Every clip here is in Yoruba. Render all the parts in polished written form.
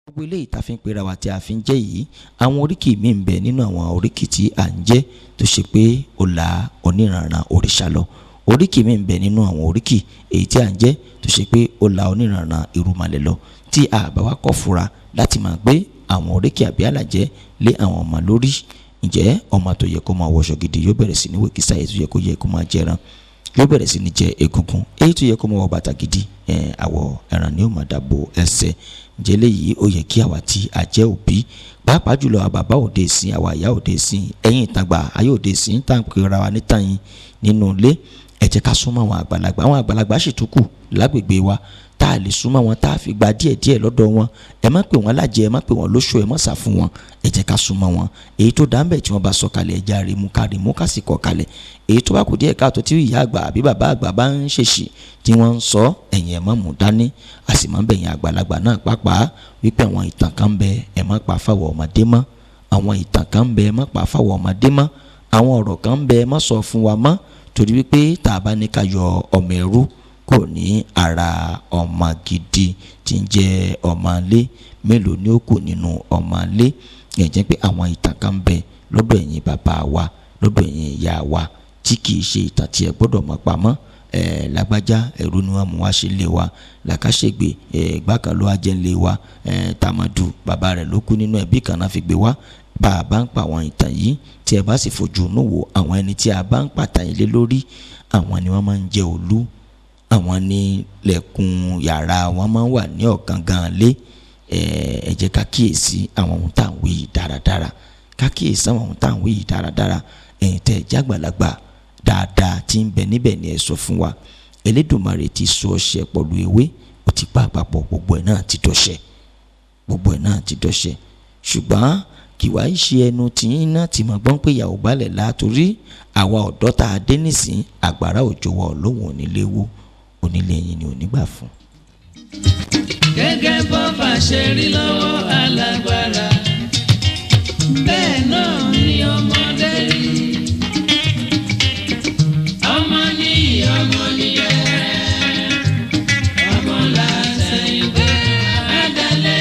Gbogbo eléyìí tá a fi ń pera wa tí a fi ń jẹ́ yìí, àwọn oríkì mi ń bẹ nínú àwọn oríkì tí à ń jẹ́ tó ṣe pé ó la oníranran òrìṣà lọ. Oríkì mi ń bẹ nínú àwọn oríkì èyí tí à ń jẹ́ tó ṣe pé ó la oníranran irúnmalẹ̀ lọ, tí a bá wá kọ́ fura láti máa gbé àwọn oríkì àbí àlàjẹ́ lé àwọn ọmọ lórí. Ǹjẹ́ ọmọ tó yẹ kó máa wọṣọ gidi yóò bẹ̀rẹ̀ sí ní wèkísà, èyí tó yẹ kó máa jẹran yóò bẹ̀rẹ̀ sí ní jẹ egungun, èyí tó yẹ kó máa wọ bàtà gidi àwọ̀ ẹran ni ó máa dàbò ẹsẹ̀. Ǹjẹ́ léyìí ó yẹ kí àwa tí a jẹ́ òbí, pàápàá jùlọ àwa bàbá òde ìsìn, àwa ìyá òde ìsìn, ẹ̀yin ìtàgbà ayé òde ìsìn tá à ń pera wa níta yín nínú ilé, ẹ jẹ́ ká súnmọ́ àwọn àgbàlagbà. Àwọn àgbàlagbà sì tún kù lágbègbè wa tá a lè súnmọ́ wọn, tá a fi gba díẹ̀díẹ̀ lọ́dọ̀ wọn. Ẹ má pè wọ́n lájẹ, ẹ má pè wọ́n lóṣù, ẹ má sá fún wọn, ẹ jẹ́ ká súnmọ́ wọn. Èyí tó dá ń bẹ̀ tí wọ́n bá sọ kalẹ̀, ẹja rè mú ká rè mú ká sì kọ̀ kalẹ̀. Èyí tó bá kù díẹ̀ káàtó tí ìyá àgbà àbí bàbá àgbà bá ń ṣèṣì tí wọ́n ń sọ, ẹ̀yin ẹ má mú dání. A sì máa ń bẹ̀yìn àgbàlagbà náà pàápàá wípé àwọn ìtàn kan ń bẹ, ẹ má pa fáwọn ọmọdé mọ́. Àwọn ìtàn kan ń bẹ, ẹ má pa fáwọn ọmọdé mọ́. Àwọn ọ̀rọ̀ kan ń bẹ, ẹ má sọ fún wa mọ́, torí wípé tá a bá ní ká yọ ọmọ ẹrú kò ní ara ọmọ gidi tí ń jẹ́ ọmọ ilé, mélòó ni ó kù nínú ọmọ ilé. Ẹ jẹ́ pé àwọn ìtàn kan ń bẹ lọ́dọ̀ ẹ̀yin bàbá wa, lọ́dọ̀ ẹ̀yin ìyá wa, tí kì í ṣe ìtàn tí ẹ gbọ́dọ̀ mọ̀ pamọ́. Lágbájá ẹrú ni wọ́n mú wá ṣe lé wa, làkàṣègbè ìgbà kan ló wá jẹ́ lé wa, tàmọ̀dù bàbá rẹ̀ ló kú nínú ẹbí kan náà fi gbé wá. Bá a bá ń pa àwọn ìtàn yìí, tí ẹ bá sì fojú inú wò, àwọn ẹni tí a bá ń pàtàn yìí lé lórí, àwọn ni wọ́n máa ń jẹ́ olú, àwọn ní lẹ̀kùn yàrá wọn máa ń wà ní ọ̀gangan lé. Ẹ jẹ́ ká kíyèsí àwọn ohun tá à ń wí yìí dáradára, ká kíyèsí àwọn ohun tá à ń wí yìí dáradára. Ẹ̀yin tẹ́ ẹ jẹ́ àgbàlagbà dáadáa tí ń bẹ níbẹ̀ ni ẹ sọ fún wa. Elédùmarè ti so ọṣẹ pẹ̀lú ewé, ó ti pa àpapọ̀, gbogbo ẹ̀ náà ti dọṣẹ, gbogbo ẹ̀ náà ti dọṣẹ. Ṣùgbọ́n kì wá ṣe ẹnu tìyín náà ti mọ̀ gbọ́n pé ìyàwó balẹ̀ látòrí àwa ọ̀dọ́ tá a dé nísìn, àgbàrá òjò wọ lóhùn onílé wó, onílé yín ni ò ní gbà fún. Gẹ́gẹ́ bọ́fà ṣe rí lọ́wọ́ alágbára, bẹ́ẹ̀ náà ni ọmọdé rí. Ọmọ ní ọmọ níyẹn, ọmọ làṣẹyìndé àdálẹ́.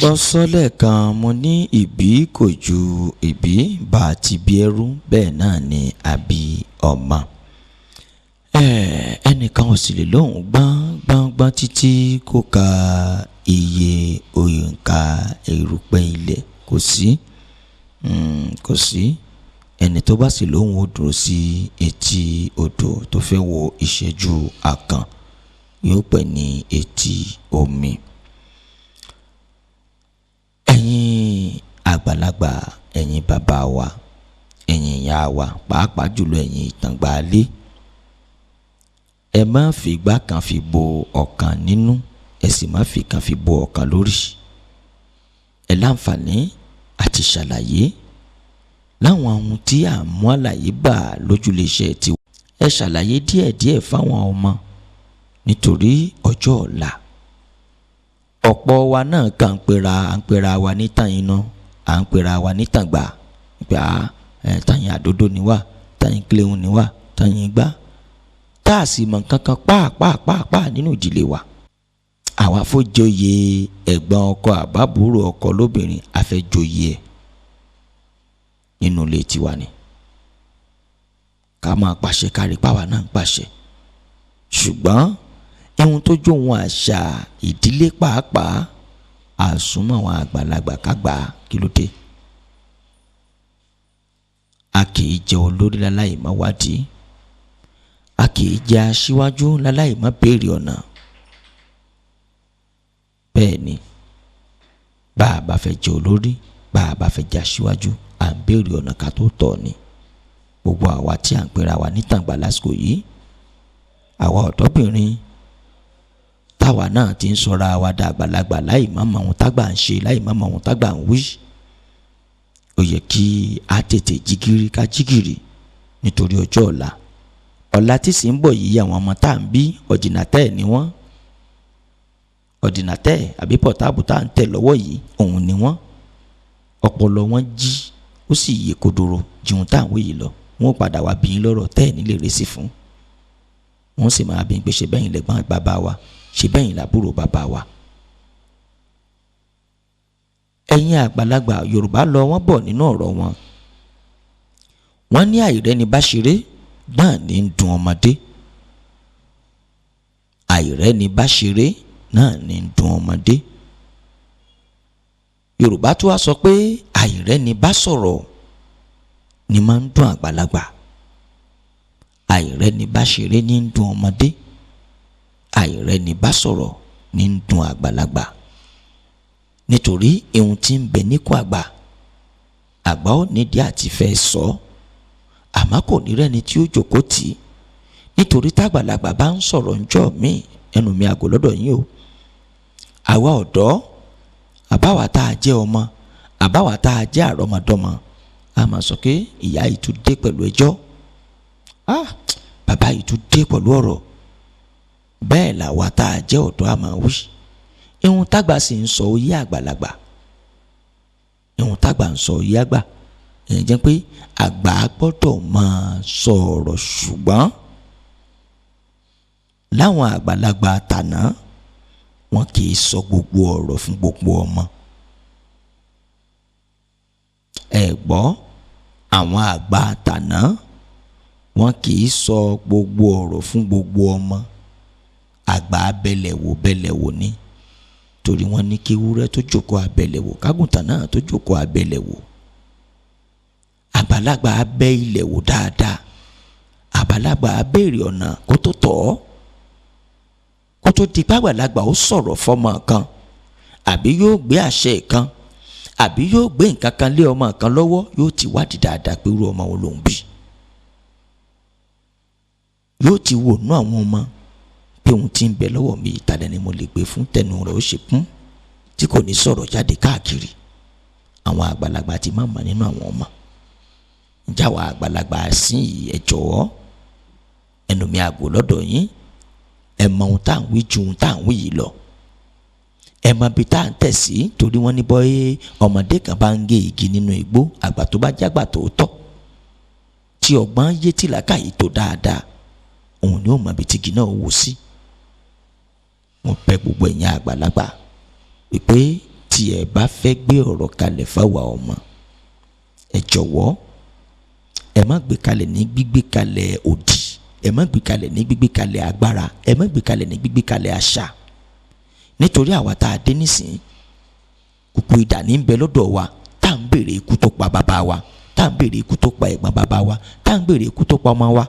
Mo sọ lẹ́ẹ̀kan, mo ní ìbí kò ju ìbí bá a ti bí ẹrú, bẹ́ẹ̀ náà ni àbí ọmọ. Ẹnìkan ò sì lè lóhùn gbọ́n gbọ́n gbọ́n títí kó ka iye òǹkà erùpẹ̀ ilẹ̀, kò sí, kò sí. Ẹni tó bá sì lóhùn ó dúró sí etí odò tó fẹ́ wo ìṣẹ́jú àkàn, yóò pẹ́ ní etí omi. Ẹ̀yin àgbàlagbà, ẹ̀yin bàbá wa, ẹ̀yin ìyá wa, pàápàá jùlọ ẹ̀yin ìtàngbálé, ẹ má fi igbá kan fi bo ọ̀kan nínú, ẹ sì má fi kan fi bo ọ̀kan lórí. Ẹ láǹfààní àti ṣàlàyé láwọn ohun tí à ń mú àlàyé gbà lójúléṣẹ́ tiwa. Ẹ ṣàlàyé díẹ̀díẹ̀ fáwọn ọmọ nítorí ọjọ́ ọ̀la. Ọ̀pọ̀ wa náà kàn ń pera à ń pera wa ní tàn iná, à ń pera wa ní tàngbà, pé à tàyìn àdodo ni wá, tàyìn kílẹ̀hún ni wá, tàyìn gbá, tá a sì mọ̀ nǹkan kan pàápàá nínú ìdílé wa. Àwa fòjòyè ẹ̀gbọ́n ọkọ àbábúrò ọkọ lóbìnrin àfẹ́jòyè ẹ̀ nínú ilé tiwa ni. Ká máa pàṣẹ kárí páwa náà ń pàṣẹ. Ṣùgbọ́n ohun tó jó ohun àṣà ìdílé pàápàá àsúnmọ́ àwọn àgbàlagbà kágbà kí ló dé. A kì í jẹ olórí láláì má wádìí, a kì í jẹ aṣíwájú láláì má béèrè ọ̀nà. Bẹ́ẹ̀ ni, bá a bá fẹ́ jẹ olórí, bá a bá fẹ́ jẹ aṣíwájú, à ń béèrè ọ̀nà ká tó tọ̀ ni. Gbogbo àwa tí à ń pera wa nítàngbà lásìkò yìí, àwa ọ̀dọ́bìnrin táwa náà ti ń sọra wa dà àgbàlagbà láì má mọ ohun tágbà ń ṣe, láì má mọ ohun tágbà ń wí. Ó yẹ kí a tètè jígìrì ká jígìrì nítorí ọjọ́ ọ̀la. Ọ̀la tí sì ń bọ̀ yìí, àwọn ọmọ tá à ń bí ọ̀dìnàtẹ́ ni wọ́n. Ọ̀dìnàtẹ́ àbí pọ̀táàbù tá à ń tẹ̀ lọ́wọ́ yìí, òun ni wọ́n. Ọpọlọ wọn jí ó sì yè kodoro ju ohun tá à ń wí yìí lọ. Wọ́n padà wá bí yín lọ́rọ̀ tẹ́ ẹ̀ nílé rẹ̀ sí fún. Wọ́n sì máa bí yín pé ṣe bẹ́yìn lẹ́gbọ́n bàbá wa, ṣe bẹ́yìn làbúrò bàbá wa. Ẹ̀yin àgbàlagbà Yorùbá lọ wọ́n bọ̀ nínú ọ̀rọ̀ wọn. Wọ́n ní àìrẹ́ni bá ṣeré náà ní ń dùn ọmọdé. Àìrẹ́ni bá ṣeré náà ní ń dùn ọmọdé. Yorùbá tó wá sọ pé àìrẹ́ni bá sọ̀rọ̀ ni máa ń dùn àgbàlagbà. Àìrẹ́ni bá ṣeré ní ń dùn ọmọdé. Àìrẹ́ni bá sọ̀rọ̀ ní ń dùn àgbàlagbà. Nítorí ohun tí ń bẹ níkùn àgbà, àgbà ó nídìí àti fẹ́ sọ, àmọ́ kò ní rẹ́ni tí ó jókòó tì í. Nítorí tágbàlagbà bá ń sọ̀rọ̀ ńjọ́ mi, ẹnu mi àgọ́ lọ́dọ̀ yín o. Àwa ọ̀dọ́, àbáwa tá a jẹ́ ọmọ, àbáwa tá a jẹ́ àrọ́mọdọ́mọ, a máa sọ pé ìyá yìí tún dé pẹ̀lú ẹjọ́, ah bàbá yìí tún dé pẹ̀lú ọ̀rọ̀. Bẹ́ẹ̀ làwa tá a jẹ́ ọ̀dọ́ a máa wí. Ihun tágbà sì ń sọ oyé àgbàlagbà. Ihun tágbà ń sọ oyé àgbà. Ìyẹn jẹ́ pé àgbà gbọ́dọ̀ máa sọ̀rọ̀, ṣùgbọ́n láwọn àgbàlagbà tàná, wọn kì í sọ gbogbo ọ̀rọ̀ fún gbogbo ọmọ. Ẹ gbọ́, àwọn àgbà tàná, wọn kì í sọ gbogbo ọ̀rọ̀ fún gbogbo ọmọ. Àgbà abẹ́lẹ̀wò bẹ́lẹ̀wò ni. Torí wọ́n ní kí ewúrẹ́ tó jókòó abẹ́lẹ̀wò, kágùntàn náà tó jókòó abẹ́lẹ̀wò. Àgbàlagbà abẹ́ ilẹ̀ wò dáadáa. Àgbàlagbà abéèrè ọ̀nà kó tó tọ̀ ọ́. Kó tó di pàgbàlagbà ó sọ̀rọ̀ fọmọ kan, àbí yóò gbé àṣẹ kan, àbí yóò gbé nǹkan kan lé ọmọ kan lọ́wọ́, yóò ti wádìí dáadáa pé irú ọmọ wo lòún bí. Yóò ti wò nú àwọn ọmọ pé ohun tí ń bẹ lọ́wọ́ mi ìtàlẹ̀ ni mo lè gbé fún, tẹnu rẹ̀ ó ṣe kún, tí kò ní sọ̀rọ̀ jáde káàkiri. Àwọn àgbàlagbà ti máa mọ̀ nínú àwọn ọmọ. Ǹjẹ́ àwọn àgbàlagbà sìn yìí, ẹ jọ̀wọ́, ẹnu mi àgò lọ́dọ̀ yín. Ẹ mọ ohun tá à ń wí ju ohun tá à ń wí yìí lọ. Ẹ mọ ibi tá à ń tẹ̀ sí, torí wọ́n ní bọ́yé ọmọdé kan bá ń gé igi nínú igbó, àgbà tó bá jágbà tó tọ́, tí ọgbọ́n yé tí làákàyè tó dáadáa, òun ni ó mọ ibi tí igi náà wò sí. Wọ́n bẹ̀ gbogbo ẹ̀yin àgbàlagbà wípé tí ẹ bá fẹ́ gbé ọ̀rọ̀ kalẹ̀ fáwa ọmọ, ẹ jọ̀wọ́, ẹ má gbé kalẹ̀ ní gbígbé kalẹ̀ òdì, ẹ má gbé kalẹ̀ ní gbígbé kalẹ̀ agbára, ẹ má gbé kalẹ̀ ní gbígbé kalẹ̀ àṣà. Nítorí àwa tá a dé nísìn, kùkù idà ní ń bẹ lọ́dọ̀ wa, tá à ń béèrè ikú tó pa bàbá wa, tá à ń béèrè ikú tó pa ẹ̀gbọ́n bàbá wa, tá à ń béèrè ikú tó pa ọmọ wa.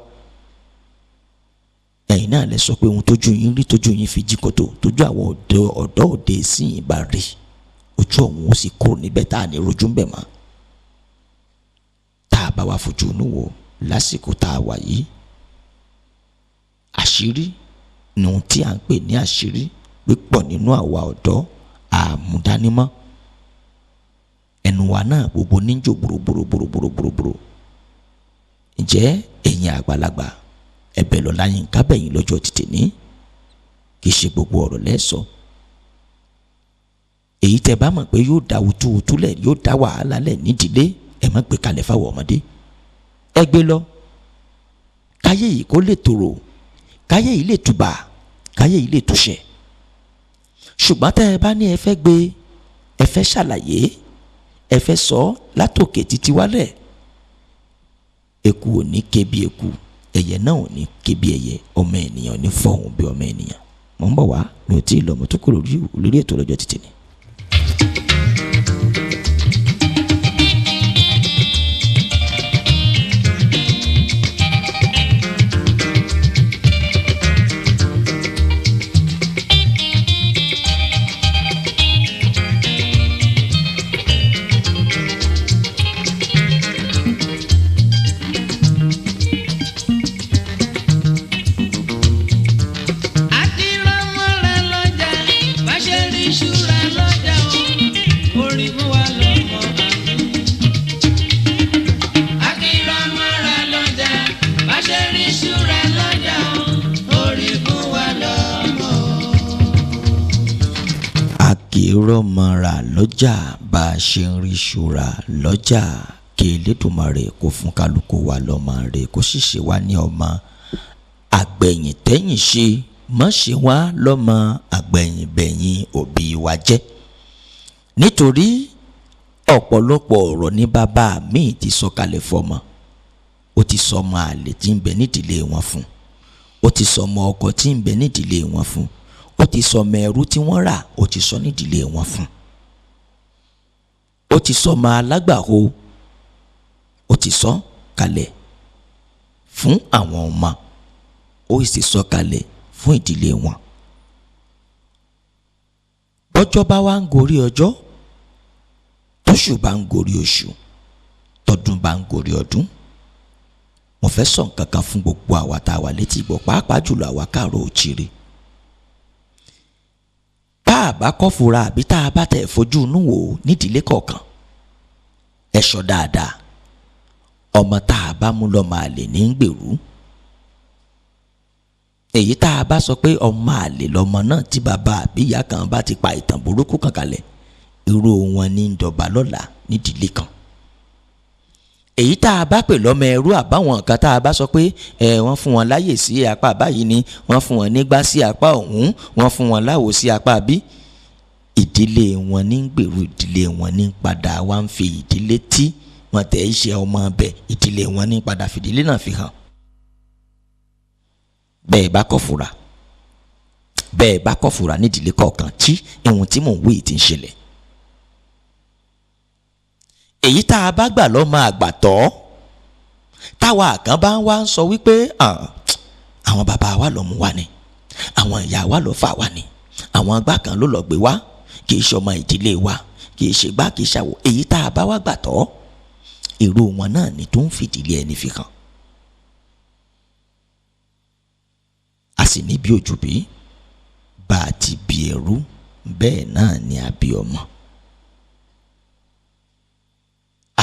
Ẹ̀yin náà lẹ sọ pé ohun tójú yín rí, tójú yín fi jí kòtò, tójú àwọn ọ̀dọ́ òde sí yín bá rí, ojú ọ̀hún ó sì kúrò níbẹ̀ tá à ní rojú ń bẹ̀ mọ́. Tá a bá wa fojú inú wò lásìkò tá a wà yìí, àṣírí ni ohun tí à ń pè ní àṣírí pípọ̀ nínú àwa ọ̀dọ́ àmúdánimọ́. Ẹnu wa náà gbogbo níjò gbòrògbòrògbòrògbòrògbòrò. Ǹjẹ́ ẹ̀yin àgbàlagbà, ẹ̀bẹ̀ lọ láyín kábẹ̀yìn lọ́jọ́ tètè ní. Kì í ṣe gbogbo ọ̀rọ̀ lẹ́sọ. Èyí tẹ́ bá mọ̀ pé yóò dá wutuwutu lẹ̀, yóò dá wàhálà lẹ̀ nídìílé, ẹ má gbé kalẹ̀ fáwọn ọmọdé. Ẹ gbé lọ káyé yìí kó lè tòrò, káyé yìí lè tùbà, káyé yìí lè túṣẹ. Ṣùgbọ́n tẹ́ ẹ bá ní ẹ fẹ́ gbé, ẹ fẹ́ ṣàlàyé, ẹ fẹ́ sọ látòkè títí wálẹ̀, eku ò ní ké bí eku, ẹyẹ náà ò ní ké bí ẹyẹ, ọmọ ènìyàn ò ní fọhùn bí ọmọ ènìyàn. Mò ń bọ̀ wá, mi ò tí ì lọ, mo tún kúrò lórí ètò lọ́jọ́ títì ni. Rọ́mọra lọ́jà bá a ṣe ń rí ṣúra lọ́jà, kí Elédùmarè kó fún kálukú wa lọ́mọ rẹ̀, kó sì ṣe wá ní ọmọ àgbẹ̀yìntẹ́yìn ṣe, má ṣe wá lọ́mọ àgbẹ̀yìnbẹ̀yìn òbí wa jẹ́. Nítorí ọ̀pọ̀lọpọ̀ ọ̀rọ̀ ní bàbá mi ti sọ kalẹ̀ fọmọ, ó ti sọ ọmọ àlè tí ń bẹ nídìílé wọn fún, ó ti sọ ọmọ ọkọ tí ń bẹ nídìílé wọn fún, ó ti sọ ọmọ ẹrú tí wọ́n rà, ó ti sọ nídìílé wọn fún, ó ti sọ ọmọ alágbàho, ó ti sọ kalẹ̀ fún àwọn ọmọ, ó sì sọ kalẹ̀ fún ìdílé wọn. Bọ́jọ́ bá wá ń gorí ọjọ́, tóṣù bá ń gorí oṣù, tọdún bá ń gorí ọdún, mo fẹ́ sọ nǹkan kan fún gbogbo àwa tá a wà létí ìgbọ́, pàápàá jùlọ àwa káàárọ̀ oòjíire. Bá a bá kọ́ fura àbí tá a bá tẹ̀ fojú inú wò nídìílé kọ̀ọ̀kan, ẹ ṣọ́ dáadáa. Ọmọ tá a bá mú lọ́mọ àlè ní ń gbèrú. Èyí tá a bá sọ pé ọmọ àlè lọ́mọ náà tí bàbá àbí ìyá kan bá ti pa ìtàn burúkú kan kalẹ̀, irú wọn ní ń dọ̀bà lọ́la nídìílé kan. Èyí tá a bá pè lọ́mọ ẹrú àbáwọn nǹkan tá a bá sọ pé ẹ wọ́n fún wọn láyè sí apá báyìí ni, wọ́n fún wọn nígbà sí apá ọ̀hún, wọ́n fún wọn láwo sí apá bí, ìdílé wọn ní gbèrú, ìdílé wọn ní padà wá ń fi ìdílé tí wọ́n tẹ̀ í ṣe ọmọ ọbẹ̀, ìdílé wọn ní padà fìdílé náà fi hàn. Bẹ́ẹ̀ bá kọ́ fura, bẹ́ẹ̀ bá kọ́ fura nídìílé kọ̀ọ̀kan tí ìwọ̀n tí mò ń wí ti ń ṣẹlẹ̀. Èyí tá a bá gbà lọ́mọ àgbàtọ́, táwa kan bá ń wá ń sọ wípé àwọn bàbá wa ló mú wa ni, àwọn ìyá wa ló fà wá ni, àwọn agbá kan ló lọ gbé wá, kì í ṣe ọmọ ìdílé wa, kì í ṣe gbá, kì í ṣàwò. Èyí tá a bá wá gbàtọ́, èrò wọn náà ni tó ń fìdílé ẹni fi hàn. A sì ní bí ojú bí bá a ti bí ẹrú, bẹ́ẹ̀ náà ni a bí ọmọ.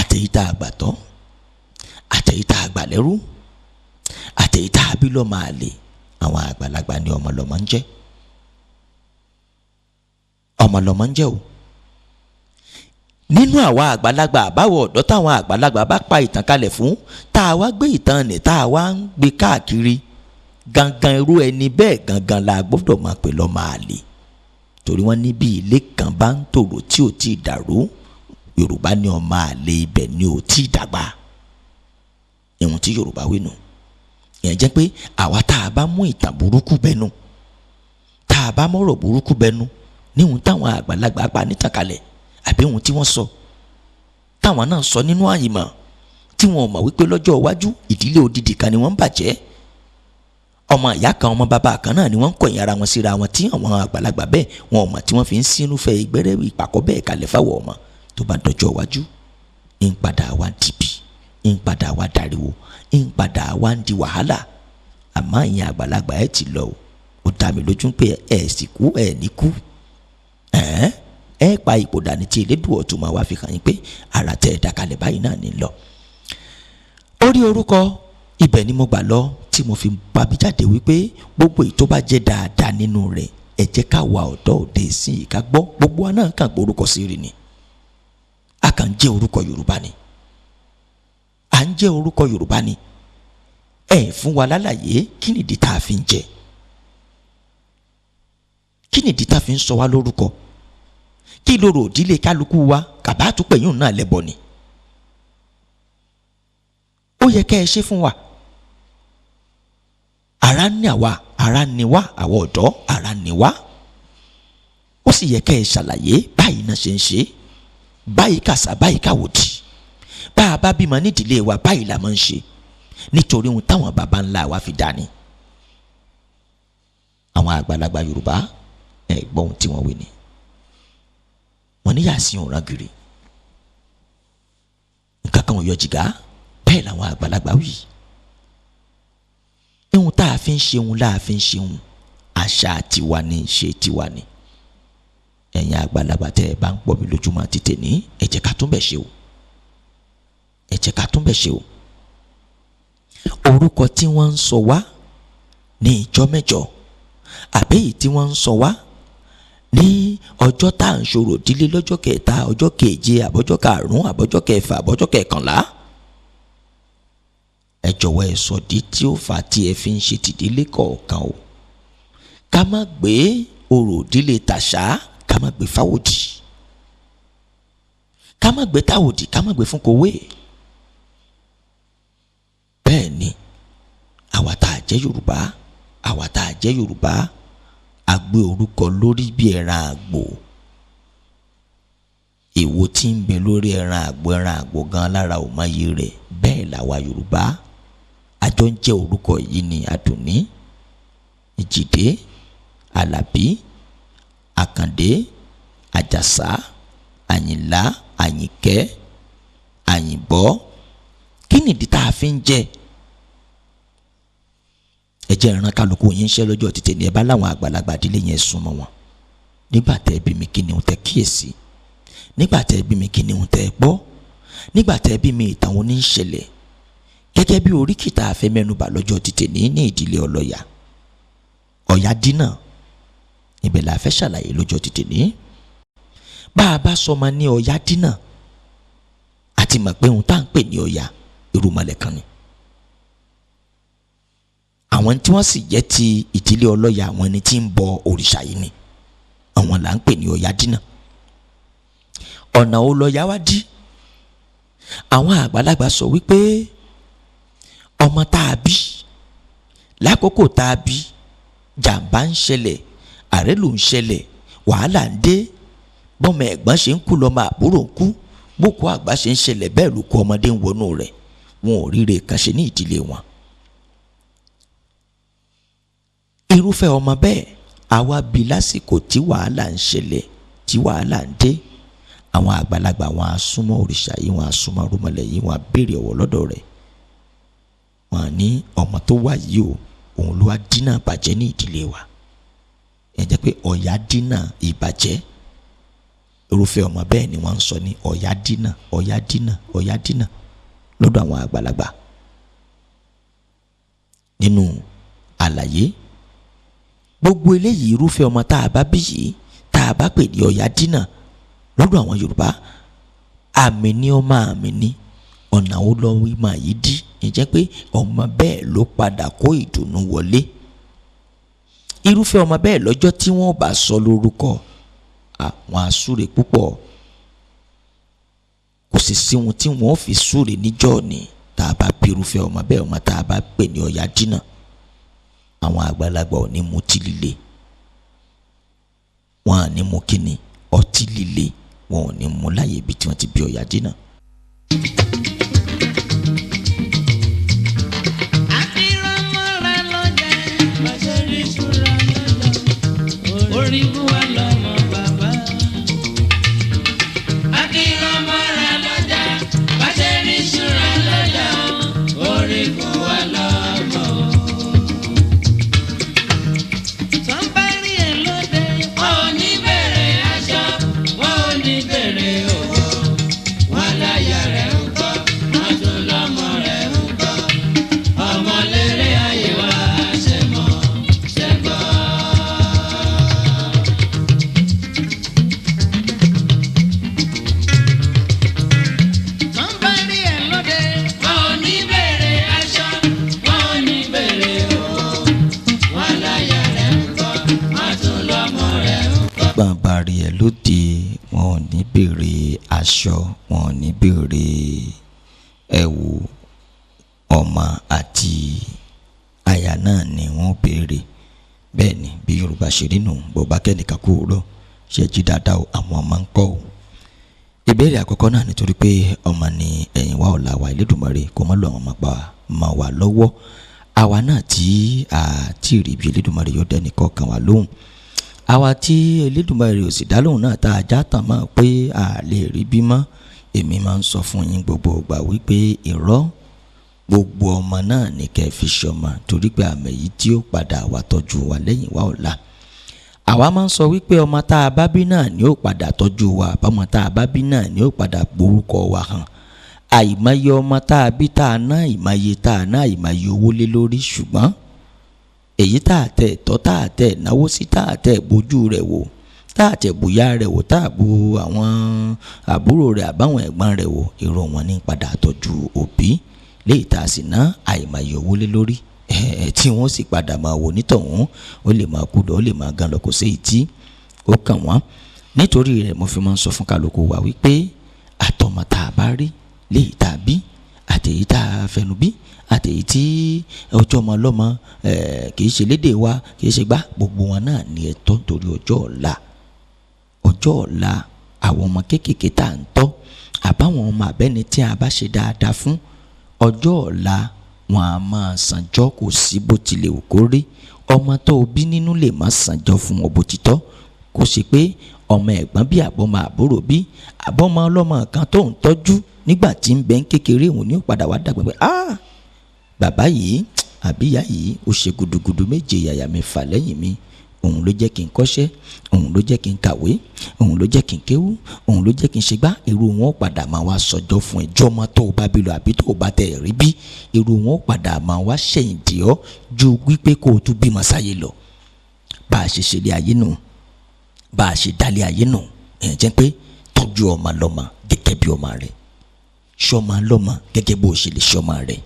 Àtẹ̀yí tá a gbà tọ́, àtẹ̀yí tá a gbà lẹ́rú, àtẹ̀yí tá a bí lọ́mọ àlè, àwọn àgbàlagbà ní ọmọ lọ́mọ ń jẹ́. Ọmọ lọ́mọ ń jẹ́ o. Nínú àwa àgbàlagbà àbáwọ̀ ọ̀dọ́ táwọn àgbàlagbà bá pa ìtàn kalẹ̀ fún, tá a wá gbé ìtàn nì, tá a wá ń gbé káàkiri, gangan irú ẹni bẹ́ẹ̀ gangan la gbọ́dọ̀ máa pè lọ́mọ àlè. Torí wọ́n ní bí ilé kan bá ń tòrò tí ò tí ì dàrú, Yorùbá ní ọmọ àlè ibẹ̀ ni ò tí ì dàgbà. Ìwọ̀n tí Yorùbá wí nù. Ìyẹn jẹ́ pé àwa tá a bá mú ìtàn burúkú bẹnu, tá a bá mọ̀rọ̀ burúkú bẹnu, níhun táwọn àgbàlagbà pa nítàn kalẹ̀ àbí ohun tí wọ́n sọ, táwọn náà sọ nínú àyìnmọ̀, tí wọn ò mọ̀ wípé lọ́jọ́ iwájú ìdílé odidi kan ni wọ́n ń bàjẹ́. Ọmọ ìyá kan, ọmọ bàbá kan náà ni wọ́n ń kọ̀yìn ara wọn síra wọn, tí àwọn àgbàlagbà bẹ́ẹ̀ wọn ò mọ̀ tí wọ́n fi ń sínúfẹ́ ìgbẹ́rẹ́ ìpàkọ́ bẹ́ẹ̀ kalẹ̀ fáwọn ọmọ. Tó bá dọjọ́ iwájú, ń padà wá dìbì, ń padà wá dariwo, ń padà wá ń di wàhálà. Àmọ́ ìyẹn àgbàlagbà ẹ̀ ti lọ o, ó dá mi lójú pé ẹ̀ sì kú, ẹ̀ ní kú, ẹ pa ipò dání tí Elédùà ọ̀tún máa wá fi hàn yín pé ara tẹ́ ẹ dákalẹ̀ báyìí náà ní lọ. Orí orúkọ ibẹ̀ ni mo gbà lọ tí mo fi bá mi jáde wípé gbogbo èyí tó bá jẹ́ dáadáa nínú rẹ̀ Ẹ jẹ́ ká wa ọ̀dọ́ òde ìsìn yìí ká gbọ́. Gbogbo wa náà kàn gbórúkọ sí rí ni, a kàn jẹ́ orúkọ Yorùbá ni, à ń jẹ́ orúkọ Yorùbá ni. Ẹ fún wa lálàyé kí nìdí tá a fi ń jẹ, kí nìdí tá a fi ń sọ wá lórúkọ, kí lóru òdílé kálukú wa kàbá àtúpẹ̀yìn náà lẹ́bọ ni. Ó yẹ kẹ́ ẹ ṣe fún wa. Ara ní àwa, ara ní wá, àwa ọ̀dọ́ ara ní wá. Ó sì yẹ kẹ́ ẹ ṣàlàyé báyìí náà ṣe ń ṣe, báyìí kàṣà, báyìí káwòdì, bá a bá bímọ nídìílé wa báyìí la máa ń ṣe, nítorí ohun táwọn baba ńlá wa fi dání. Àwọn àgbàlagbà Yorùbá ẹ gbọ́ ohun tí wọ́n wí ni. Wọ́n ní yàsí òun rágìrì, nǹkan kan ò yọ jìgá. Bẹ́ẹ̀ làwọn àgbàlagbà wí. Ihun tá a fi ń ṣeun láà fi ń ṣeun, àṣà tiwa ni, ṣe tiwa ni. Ẹ̀yin àgbàlagbà tẹ́ ẹ bá ń pọ̀ mí lójúmọ́ tètè ní, ẹ jẹ́ ká tún bẹ̀ ṣe o, ẹ jẹ́ ká tún bẹ̀ ṣe o. Orúkọ tí wọ́n ń sọ wá ní ìjọ mẹ́jọ, àbẹ́yìí tí wọ́n ń sọ wá ní ọjọ́ tá à ń ṣòro ìdílé lọ́jọ́ kẹta, ọjọ́ keje, àbọ́jọ́ karùn-ún, àbọ́jọ́ kẹfà, àbọ́jọ́ kẹkànlá. Ẹ jọ̀wọ́ ẹ sọ di tí ó fà tí ẹ fi ń ṣe tìdílé kọ̀ọ̀kan o. Ká má gbé orò ìdílé tàṣà, ká má gbé fáwòdì, ká má gbé táwòdì, ká má gbé fún kowé. Bẹ́ẹ̀ ni àwa tá a jẹ́ Yorùbá, àwa tá a jẹ́ Yorùbá, a gbé orúkọ lórí bí ẹran àgbò. Èwo tí ń bẹ lórí ẹran àgbò, ẹran àgbò gan lára ò mọyì rẹ̀. Bẹ́ẹ̀ làwa Yorùbá, àjọ ń jẹ́ orúkọ yìí ni Àdùnní, Ìjìdé, Àlàbí, Àkàndé, Àjàsá, Àyìnlá, Àyìnkẹ́, Àyìnbọ́. Kí nìdí tá a fi ń jẹ? Ẹ jẹ́ ìran kálukú yín ṣẹ́ lọ́jọ́ tètè ní. Ẹ bá láwọn àgbàlagbà ìdílé yẹn súnmọ́ wọn. Nígbà tẹ́ ẹ bí mi kí ni òun tẹ́ kíyèsí, nígbà tẹ́ ẹ bí mi kí ni òun tẹ́ ẹ gbọ́, nígbà tẹ́ ẹ bí mi ìtàn òun ní í ṣẹlẹ̀. Gẹ́gẹ́ bí oríkì tá a fẹ́ mẹ́nubà lọ́jọ́ tètè ní ìdílé ọlọ́yà, Ọ̀yádínà, ibẹ̀ la fẹ́ ṣàlàyé lọ́jọ́ tètè ní. Bá a bá sọmọ ní Ọ̀yádínà, a ti mọ̀ pé ohun tá à ń pè ní Ọ̀yà irúnmọlẹ̀ kan ni. Àwọn tí wọ́n sì jẹ́ ti ìdílé ọlọ́yà, àwọn ẹni tí ń bọ òrìṣà yìí ni, àwọn là ń pè ní Ọ̀yádínà. Ọ̀nà wo lọ́yà wá dí? Àwọn àgbàlagbà sọ wípé ọmọ tá a bí lákòókò tá a bí, jàǹbá ń ṣẹlẹ̀, àrélù ń ṣẹlẹ̀, wàhálà ń dé, bọ́mọ ẹ̀gbọ́n ṣe ń kú lọ́mọ àbúrò ń kú, bókú àgbà ṣe ń ṣẹlẹ̀ bẹ́ẹ̀ ló kú ọmọdé ń wọnú rẹ̀, wọn ò ríre kan ṣe ní ìdílé wọn. Irúfẹ́ ọmọ bẹ́ẹ̀ àwa bí lásìkò tí wàhálà ń ṣẹlẹ̀, tí wàhálà ń dé. Àwọn àgbàlagbà wọn á súnmọ́ òrìṣà yìí, wọn á súnmọ́ rúmọlẹ̀ yìí, wọn á béèrè ọ̀wọ̀ lọ́dọ̀ rẹ̀. Wọn á ní ọmọ tó wà yìí o, òun ló wá dínà ìbàjẹ́ ní ìdílé wa. Ẹ jẹ́ pé Ọ̀yá dínà ìbàjẹ́. Irúfẹ́ ọmọ bẹ́ẹ̀ ni wọ́n ń sọ ní Ọ̀yá dínà, Ọ̀yá dínà, Ọ̀yá dínà lọ́dọ̀ àwọn àgbàlagbà. Nínú àlàyé gbogbo eléyìí, irúfẹ́ ọmọ tá a bá bí yìí, tá a bá pè ní Ọ̀yá dínà lọ́dọ̀ àwọn Yorùbá, àmì ni ọmọ àmì ni, ọ̀nà ó lọ wí máa yìí dí. Ǹjẹ́ pé ọmọ bẹ́ẹ̀ ló padà kó ìdùnnú wọlé. Irúfẹ́ ọmọ bẹ́ẹ̀ lọ́jọ́ tí wọ́n bá sọ lórúkọ, àwọn asúre púpọ̀. Kò sì sí ohun tí wọ́n fi súre níjọ́ ni tá a bá bí irúfẹ́ ọmọ bẹ́ẹ̀, ọmọ tá a bá pè ní Ọ̀yá dínà. Àwọn àgbàlagbà ò ní mutí líle, wọn à ní mu kíni, ọtí líle wọn ò ní mu láyé ibi tí wọ́n ti bí Ọ̀yá dínà. Orí búwa lọ́mọ bàbá. Akínránmọ́ra lọ́jà, bàṣẹ rí ṣúra lọ́jà, orí búwa lọ́mọ. Tọ́ bá rí ẹ lóde, wọn ò ní bèrè aṣọ, wọn ò ní bèrè owó, wọn láyà rẹ̀ ń kọ́. rí ẹ lóde, wọn ò ní béèrè aṣọ, wọn ò ní béèrè ẹ̀wù, ọmọ àti aya náà ni wọ́n béèrè. Bẹ́ẹ̀ ni bí Yorùbá ṣe rí nù, bó bá kẹ́nìkan kú òwúrọ̀ ṣe jí dáadáa o, àwọn ọmọ ń kọ́ o. Ìbéèrè àkọ́kọ́ náà nítorí pé ọmọ ni ẹ̀yìn wa ọ̀la wa, Elédùmarè kó má lo àwọn ọmọ pa mọ́ wa lọ́wọ́. Àwa náà tí a ti rí bí Elédùmarè yóò dẹ́ni kọ̀ọ̀kan wa lóhùn. Àwa tí Elédùmarè ò sì dá lóhùn náà tá a já tàn mọ́ pé a lè rí bí mọ́. Èmi máa ń sọ fún yín gbogbo ìgbà wípé irọ́ gbogbo ọmọ náà ní kẹ́ fi ṣọmọ, torí pé àmì yìí tí ó padà wá tọ́jú wa lẹ́yìn wa ọ̀la. Àwa máa ń sọ wípé ọmọ tá a bá bí náà ni ó padà tọ́jú wa, àbámọ tá a bá bí náà ni ó padà gborúkọ wa hàn. Àìmọye ọmọ tá a bí tá a ná ìmọye tá a ná ìmọye owó lé lórí, ṣùgbọ́n èyí tá a tẹ̀ tọ́ tá a tẹ̀ náwó sí tá a tẹ̀ bójú rẹ̀ wò, tá a tẹ̀ bóyá rẹ̀ wò, tá a bo àwọn àbúrò rẹ̀ àbáwọn ẹ̀gbọ́n rẹ̀ wò, irú wọn ní padà tọ́jú òbí léyìí tá a sì ná àìmọye owó lé lórí tí wọ́n sì padà máa wò nítọ̀hún, ó lè máa kú lọ, ó lè máa gan lọ, kò sí èyí tí ó kàn wọ́n. Nítorí rẹ̀ mo fi máa ń sọ fún kálukú wa wípé àtọmọ tá a bá rí léyìí tá a bí, àtèyí tá a fẹnu bí, àtèyí tí ọjọ́ ọmọ ọlọ́mọ kì í ṣe lédè wa, kì í ṣe gbá, gbogbo wọn náà ní ẹ̀tọ́ nítorí ọjọ́ ọ̀la. Ọjọ́ ọ̀la àwọn ọmọ kéékèèké tá à ń tọ́, àbáwọn ọmọ abẹ́ni tí a bá ṣe dáadáa fún, ọjọ́ ọ̀la wọn a máa sànjọ́, kò sí bó tilẹ̀ wù kó rí. Ọmọ tó o bí nínú lè má sànjọ́ fún ọ bó ti tọ́, kó ṣe pé ọmọ ẹ̀gbọ́n bí àbọ̀mọ àbúrò bí àbọ̀mọ ọlọ́mọ kan tó ń tọ́jú nígbà tí ń bẹ ń kékeré, òun ní ó padà wá dàgbà pé ah bàbá yìí àbí ìyá yìí ó ṣe gudugudu méje yàyà mẹ́fà lẹ́yìn mi, òun ló jẹ́ kí n kọ́ṣẹ́, òun ló jẹ́ kí n kàwé, òun ló jẹ́ kí n kéwú, òun ló jẹ́ kí n ṣe gbá. Irú wọn padà máa wá sọjọ́ fún ẹjọ́ ọmọ tó o bá bí lọ àbí tó o bá tẹ̀ rí bí, irú wọn padà máa wá ṣẹ̀yìn dì ọ́ ju wípé kó o tún bímọ sáyé lọ. Bá a ṣe ṣe lé ayé nù, bá a ṣe dálé ayé nù, ẹ̀ jẹ́ pé tọ́jú ọmọ lọ́mọ gẹ́gẹ́ bí ọmọ rẹ̀, ṣọmọ lọ́mọ gẹ́gẹ́ bó o ṣe lè ṣọmọ rẹ̀,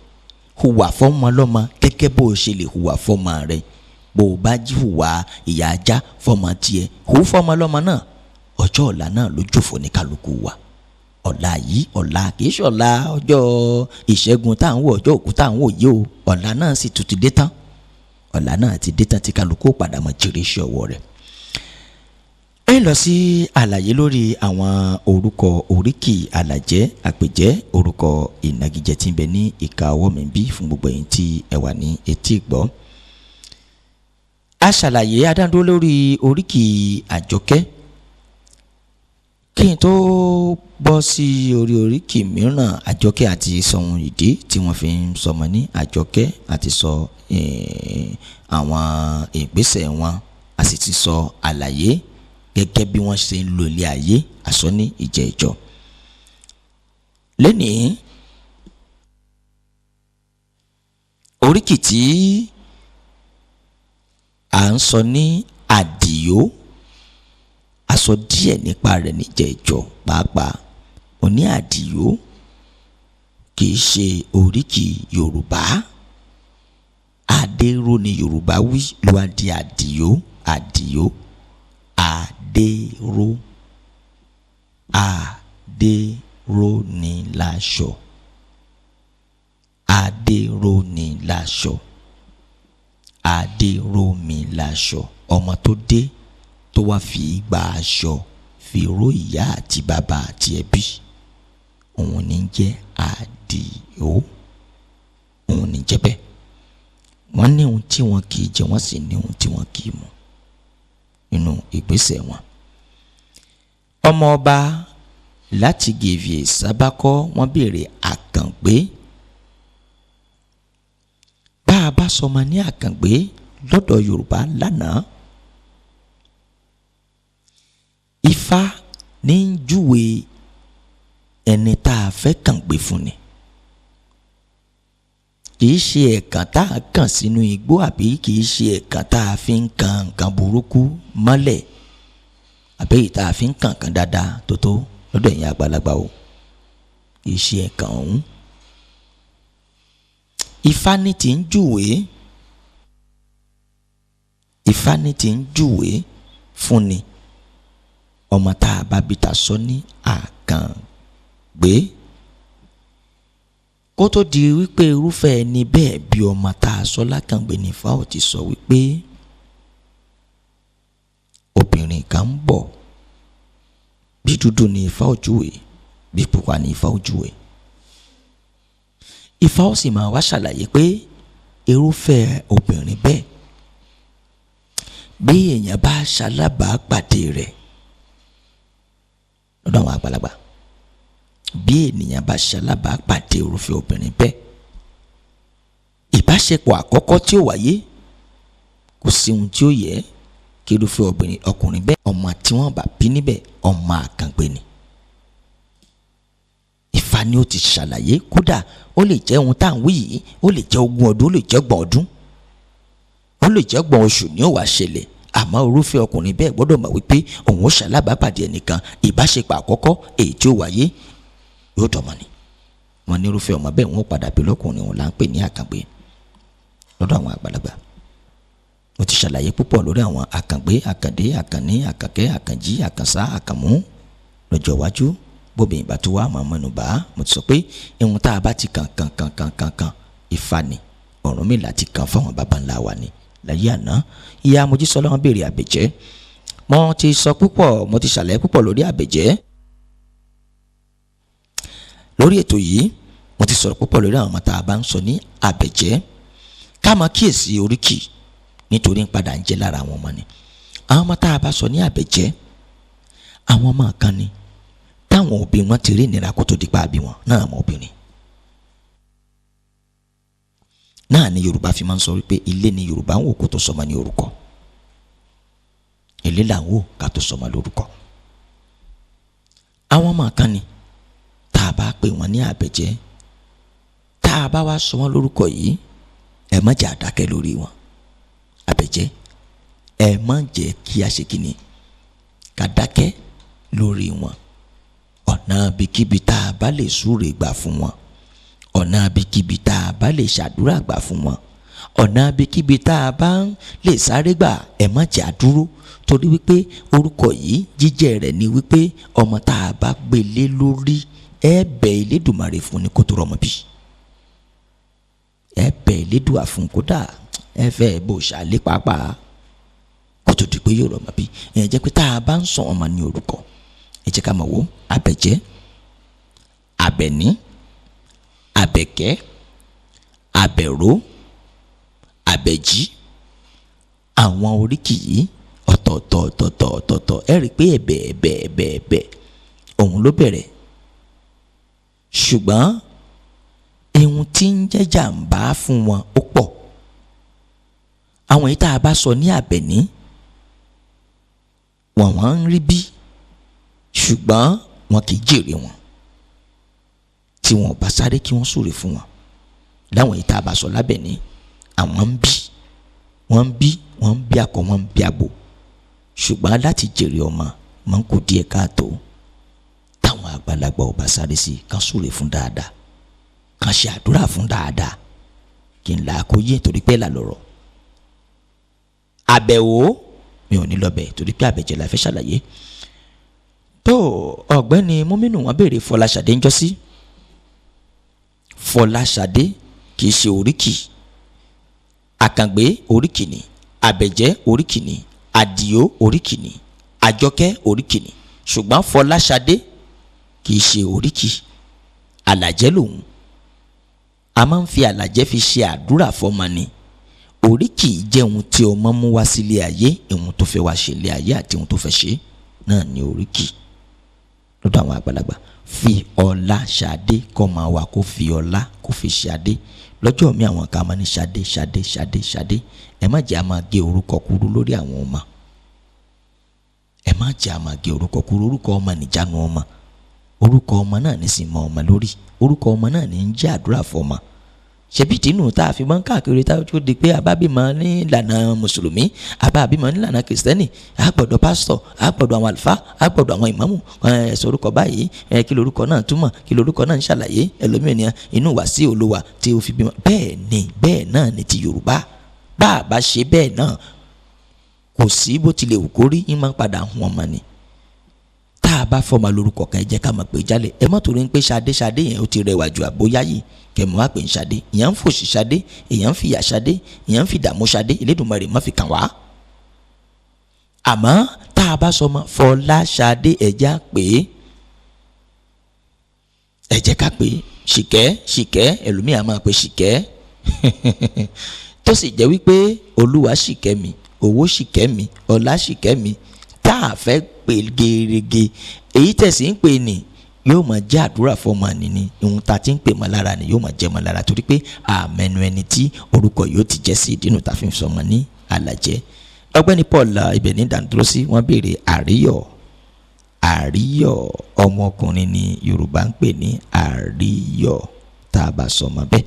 hùwà fọ́mọ lọ́mọ gẹ́gẹ́ bó o ṣe lè hùwà fọ́mọ rẹ̀. Bó o bá jí hùwà ìyá ajá fọ́mọ tiẹ̀, hù fọ́mọ lọ́mọ náà, ọjọ́ ọ̀la náà ló jòfò ní kálukú wa. Ọ̀la yìí ọ̀la kìí ṣọ̀la ọjọ́ ìṣẹ́gun tá à ń wò, ọjọ́ òkú tá à ń wò yìí o, ọ̀la náà sì tún ti dé tán. Ọ̀la náà ti dé tán tí kálukú padà mọ̀ jèrè iṣẹ́ ọwọ́ rẹ̀. Ẹ lọ sí àlàyé lórí àwọn orúkọ oríkì àlàjẹ́ àpèjẹ́ orúkọ ìnagijẹ tí ń bẹ ní ìka ọwọ́ mi bí fún gbogbo ẹ̀yin tí ẹ wà ní etí ìgbọ́. A ṣàlàyé adándó lórí oríkì àjọkẹ́. Kí n tó bọ́ sí orí oríkì mìíràn, àjọkẹ́ àti sọ̀hún ìdí tí wọ́n fi ń sọmọ ní àjọkẹ́, àti sọ àwọn ìgbésẹ̀ wọn, a sì ti sọ àlàyé gẹ́gẹ́ bí wọ́n ṣe ń lo ilé ayé àsọ ní ìjẹ́ ìjọ. Lẹ́nìí, oríkì tí à ń sọ ní Àdìó, a sọ díẹ̀ nípa rẹ̀ níjẹ́ ìjọ pàápàá. Òní Àdìó kì í ṣe oríkì Yorùbá, Adéró ni Yorùbá wí ló wá di Àdìó. Àdìó, Adéró, Adéró ni láṣọ, Adéró ni láṣọ, Adéró mi láṣọ. Ọmọ tó dé tó wá fi gba aṣọ fi ró ìyá àti bàbá àti ẹbí, òun ní jẹ́ Àdìó, òun ní jẹ́ bẹ́ẹ̀. Wọ́n ní ohun tí wọn kì í jẹ, wọ́n sì ní ohun tí wọn kì í mu nínú ìgbésẹ̀ wọn. Ọmọ ọba láti Gèvè Sábákọ́, wọ́n béèrè Àkàngbé. Bá a bá sọmọ ní Àkàngbé lọ́dọ̀ Yorùbá lánàá, Ifá ní ń júwe ẹni tá a fẹ́ kàngbé fún ni. Kì í ṣe ẹ̀kàn tá a kàn sínú igbó, àbí kì í ṣe ẹ̀kàn tá a fi ń kan nǹkan burúkú mọ́lẹ̀, àbí èyí tá a fi ń kàn kan dáadáa tó tó lọ́dọ̀ ẹ̀yin àgbàlagbà o. Kì í ṣe ẹ̀kàn ọ̀hún. Ifá ní ti ń júwe, Ifá ní ti ń júwe fún ni Ọmọ tá a bá bí ta sọ ní Àkàngbé, kó tó di wípé irúfẹ́ ẹni bẹ́ẹ̀ bí ọmọ tá a sọ lákàngbé ní Ifá ó ti sọ wípé obìnrin kan ń bọ̀, bí dúdú ni Ifá ó júwe, bí pupa ni Ifá ó júwe. Ifá ó sì máa wá ṣàlàyé pé irúfẹ́ obìnrin bẹ́ẹ̀ bí èèyàn bá ṣalábàápàdé rẹ̀ lọ́dọ̀ àwọn àgbàlagbà, bí ènìyàn bá ṣalábàápàdé irúfẹ́ obìnrin bẹ́ẹ̀, ìbáṣepọ̀ àkọ́kọ́ tí ó wáyé kò sí ohun tí ó yẹ kí irúfẹ́ obìnrin ọkùnrin bẹ́ẹ̀, ọmọ tí wọ́n bá bí níbẹ̀ ọmọ Àkàngbé ni. Ifá ni ó ti ṣàlàyé, kódà ó lè jẹ́ ohun tá à ń wí yìí, ó lè jẹ́ 20 ọdún, ó lè jẹ́ 30 ọdún, ó lè jẹ́ 30 oṣù ni ó wá ṣẹlẹ̀. Àmọ́ irúfẹ́ ọkùnrin bẹ́ẹ̀ gbọ́dọ̀ mọ̀ wípé òun ó ṣalábàápàdé ẹnìkan, ìbáṣepọ̀ àkọ́kọ́ èyí tí ó wáyé yóò dọ̀mọ́ ni. Wọ́n ní irúfẹ́ ọmọ bẹ́ẹ̀ wọ́n padà bí lọ́kùnrin, òun là ń pè ní Àkàngbé lọ́dọ̀ àwọn àgbàlagbà. Mo ti ṣàlàyé púpọ̀ lórí àwọn Àkàngbé, Àkàndé, Àkànní, Àkànkẹ́, Àkànjí, Àkànsá, Àkànmú lọ́jọ́ iwájú. Bóbi ìgbà tó wá máa mẹ́nu bà á, mo ti sọ pé ihun tá a bá ti kàn kàn kàn kàn kàn kàn Ifá ni Ọ̀rúnmìlà ti kàn fáwọn baba ńlá wa ni láyé àná. Ìyá Mojísọ́lá wọn béèrè Àbẹ̀jẹ́. Mo ti sọ púpọ̀, mo ti ṣàlàyé púpọ̀ lórí Àbẹ̀jẹ́ lórí ètò yìí. Mo ti sọ̀rọ̀ púpọ̀ lórí àwọn ọmọ tá a bá ń sọ ní Àbẹ̀jẹ́. Ká máa kíyèsí oríkì nítorí ń padà ń jẹ́ lára àwọn ọmọ ni. Àwọn ọmọ tá a bá sọ ní Àbẹ̀jẹ́, àwọn ọmọ kan ni táwọn òbí wọn ti rí ìnira kó tó di pa àbí wọn náà, àwọn obìnrin náà ni Yorùbá fi máa ń sọ wípé ilé ni Yorùbá ń wò kó tó sọmọ ní orúkọ, ilé là ń wò ká tó sọmọ lórúkọ. Àwọn ọmọ kan ni tá a bá pè wọ́n ní Àbẹ̀jẹ́, tá a bá wá sọ wọ́n lórúkọ yìí, ẹ má jẹ́ àdákẹ́ lórí wọn. Àbẹ̀jẹ́, ẹ má jẹ́ kí a ṣe kíni ká dákẹ́ lórí wọn. Ọ̀nà ibikíbi tá a bá lè súre gbà fún wọn, ọ̀nà ibikíbi tá a bá lè ṣàdúrà gbà fún wọn, ọ̀nà ibikíbi tá a bá lè sáré gbà, ẹ má jẹ́ àdúró. Torí wípé orúkọ yìí jíjẹ́ rẹ̀ ni wípé ọmọ tá a bá gbélé lórí, ẹ bẹ̀ Elédùmarè fún ni kó tó rọmọ bí, ẹ bẹ̀ Elédùà fún, kódà ẹ fẹ́ bò ṣàlẹ́ pàápàá kó tó di pé yóò rọmọ bí. Ẹ jẹ́ pé tá a bá ń sọ ọmọ ní orúkọ, ẹ jẹ́ ká mọ̀ wò Àbẹ̀jẹ́, Àbẹ̀ní, Àbẹ̀kẹ́, Àbẹ̀ró, Àbẹ̀jí. Àwọn oríkì yìí ọ̀tọ̀ọ̀tọ̀ ọ̀tọ̀ọ̀tọ̀ ọ̀tọ̀ọ̀tọ̀, ẹ rí i pé ẹ̀bẹ̀ ẹ̀bẹ̀ ẹ̀bẹ̀ ẹ̀bẹ̀ òun ló bẹ̀rẹ̀. Ṣùgbọ́n ihun tí ń jẹ́ jàǹbá fún wọn ó pọ̀. Àwọn èyí tá a bá sọ ní Àbẹ̀ní, wọ́n ń rí bí, ṣùgbọ́n wọn kì í jèrè wọn tí wọn bá sáré kí wọ́n súre fún wọn. Láwọn èyí tá a bá sọ lábẹ̀ní, àwọn ń bí, wọ́n ń bí, wọ́n ń bí akọ, wọ́n ń bí abo, ṣùgbọ́n láti jèrè ọmọ máa ń kú díẹ̀ káàtó. Táwọn àgbàlagbà ò bá sáré sí i kán súre fún dáadáa, kán ṣe àdúrà fún dáadáa, kí n là á kó yé, torí pé là lọ̀rọ̀. Àbẹ̀wò mi ò ní lọ bẹ̀ torí pé Àbẹ̀jẹ́ la fẹ́ ṣàlàyé. Tó ọ̀gbẹ́ni Múmínù wọn béèrè Fọláṣadé ń jọ́sí. Fọláṣadé kì í ṣe oríkì. Àkàngbé oríkì ni, Àbẹ̀jẹ́ oríkì ni, Àdìó oríkì ni, Àjọkẹ́ oríkì ni, ṣùgbọ́n Fọláṣadé kì í ṣe oríkì. Àlàjẹ́ lòun. A máa ń fi àlàjẹ́ fi ṣe àdúrà fọ́mọ ni. Oríkì jẹ́ ohun tí ọmọ mú wá sílé ayé, ohun tó fẹ́ wá ṣe ilé ayé àti ohun tó fẹ́ ṣe náà ni oríkì lọ́dọ̀ àwọn àgbàlagbà. Fi ọlá ṣadé kọ́ máa wà, kó fi ọlá kó fi ṣadé. Lọ́jọ́ mi àwọn kan máa ní ṣadé ṣadé ṣadé ṣadé. Ẹ má jẹ́ a máa gé orúkọ kúrú lórí àwọn ọmọ. Ẹ má jẹ́ a máa gé orúkọ kúrú. Orúkọ ọmọ nìjánu ọmọ. Orúkọ ọmọ náà ní sì mọ ọmọ lórí. Orúkọ ọmọ náà ní ń jẹ́ àdúrà fọmọ. Ṣebí tínú tá a fi máa ń káàkiri tá a tó di pé abábímọ nílànà mùsùlùmí, abábímọ nílànà kìrìsìtẹ́nì, a gbọ́dọ̀ pásítọ̀, a gbọ́dọ̀ àwọn àlùfáà, a gbọ́dọ̀ àwọn ìmáàmù, ẹ̀sọ́ orúkọ báyìí, kí lorúkọ náà túmọ̀, kí lorúkọ náà ń ṣàlàyé, ẹlòmíràn inú wá sí Olúwa tí ó fi bímọ. Bẹ́ẹ̀ ni, bẹ́ẹ̀ náà ni ti Yorùbá. Bá a bá ṣe bẹ́ẹ̀ náà, kò sí bó tilẹ̀ wù kó rí, ń máa ń padà hun ọmọ ni. bá fọmọ lórúkọ kan, ẹ jẹ́ ká mọ̀ pé jálẹ̀. Ẹ má torí pé Ṣadé Ṣadé yẹn ó ti rẹwà ju àbóyá yìí kẹmọ wá pé ń Ṣadé. Ìyẹn ń fòṣì Ṣadé, èyàn ń fìyà Ṣadé, ìyẹn ń fìdààmú Ṣadé. Elédùmarè má fi kàn wá. Àmọ́ tá a bá sọmọ Fọláṣadé, ẹ jẹ́ á pè é, ẹ jẹ́ ká pè é Ṣìkẹ́ Ṣìkẹ́. Ẹlòmíà máa pè Ṣìkẹ́, tó sì jẹ́ wípé Olúwa ṣìkẹ́ mi, owó ṣìkẹ́ mi, ọlá ṣìkẹ́ mi, tá a fẹ́ pè gerege. Èyí tẹ̀sí ń pè ní yóò máa jẹ́ àdúrà fọmọ nìní. Ohun tá a ti ń pè mọ́ lára ni yóò máa jẹ́ mọ́ lára, torí pé àmẹ́nu ẹni tí orúkọ yóò ti jẹ́ sí ìdínú tá a fi ń sọmọ ní alàjẹ́. Ọ̀gbẹ́ni Paul ibẹ̀ ní dàndúró sí. Wọ́n béèrè àríyọ̀. Àríyọ̀, ọmọkùnrin ni Yorùbá ń pè ní àríyọ̀. Tá a bá sọmọ bẹ́ẹ̀,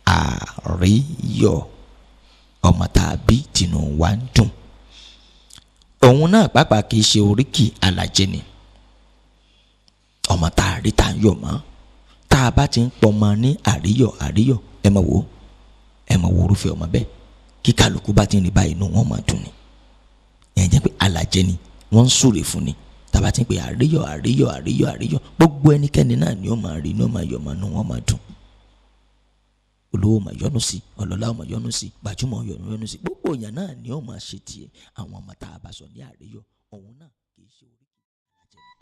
àríyọ̀, ọmọ tá a bí tinú wa ń dùn. Òun náà pàápàá kì í ṣe oríkì alàjẹ́ ni. Ọmọ tá a rí tá a ń yọ̀ mọ́, tá a bá ti ń pọmọ ní àríyọ̀ àríyọ̀, ẹ mọ̀ wò, ẹ mọ̀ wò orúfẹ́ ọmọ bẹ́ẹ̀, kí kálukú bá ti ń rí báyìí inú wọn máa dùn ni. Ẹ̀ jẹ́ pé alàjẹ́ ni wọ́n ń súre fún ni. Tá a bá ti ń pè àríyọ̀ àríyọ̀ àríyọ̀ àríyọ̀, gbogbo ẹnikẹ́ni náà ni ó máa rí, ni ó máa yọ̀ mọ́, inú wọn máa dùn. Olówó máa yọ́nú sí, ọlọ́lá máa yọ́nú sí, gbajúmọ̀ yọ́nú sí, gbogbo èèyàn náà ni ó máa ṣe tiẹ̀. Àwọn ọmọ tá a bá sọ ní àríyọ̀, òun náà kì í ṣe oríkì alàjẹ́ ni.